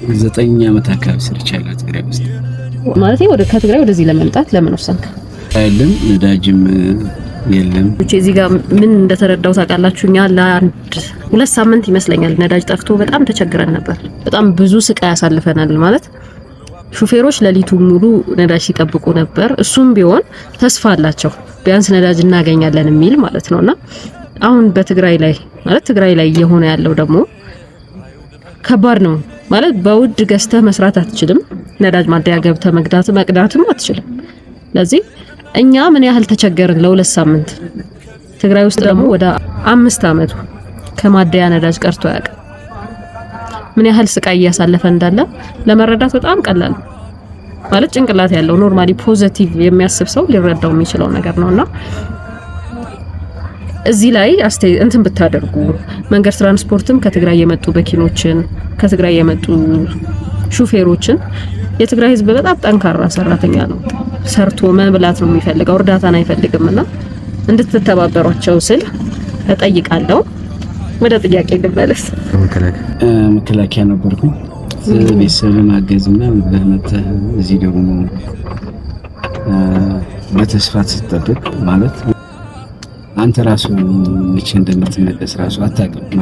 9 ዓመት አካባቢ ሰርቻለሁ ትግራይ ውስጥ። ማለት ወደ ከትግራይ ወደዚህ ለመምጣት ለምን ወሰንክ? የለም፣ ነዳጅም የለም። እዚህ ጋር ምን እንደተረዳው ታውቃላችሁ? እኛ ለአንድ 2 ሳምንት ይመስለኛል ነዳጅ ጠፍቶ በጣም ተቸግረን ነበር። በጣም ብዙ ስቃይ ያሳልፈናል። ማለት ሹፌሮች ሌሊቱን ሙሉ ነዳጅ ሲጠብቁ ነበር። እሱም ቢሆን ተስፋ አላቸው፣ ቢያንስ ነዳጅ እናገኛለን የሚል ማለት ነውና አሁን በትግራይ ላይ፣ ማለት ትግራይ ላይ እየሆነ ያለው ደግሞ ከባድ ነው። ማለት በውድ ገዝተህ መስራት አትችልም። ነዳጅ ማደያ ገብተህ መግዳት መቅዳትም አትችልም። ለዚህ እኛ ምን ያህል ተቸገርን ለ2 ሳምንት። ትግራይ ውስጥ ደግሞ ወደ 5 አመቱ ከማደያ ነዳጅ ቀርቶ አያውቅም። ምን ያህል ስቃይ እያሳለፈ እንዳለ ለመረዳት በጣም ቀላል ነው። ማለት ጭንቅላት ያለው፣ normally positive የሚያስብ ሰው ሊረዳው የሚችለው ነገር ነውና እዚህ ላይ እንትን ብታደርጉ፣ መንገድ ትራንስፖርትም ከትግራይ የመጡ መኪኖችን፣ ከትግራይ የመጡ ሹፌሮችን፣ የትግራይ ሕዝብ በጣም ጠንካራ ሰራተኛ ነው። ሰርቶ መብላት ነው የሚፈልገው፣ እርዳታን አይፈልግም። እና እንድትተባበሯቸው ስል እጠይቃለሁ። ወደ ጥያቄ ልመለስ። መከላከያ ነበርኩኝ። ቤተሰብ ለማገዝ ምናምን ብለህ መተህ እዚህ ደግሞ በተስፋ ስትጠብቅ፣ ማለት አንተ ራሱ መቼ እንደምትመለስ ራሱ አታውቅም።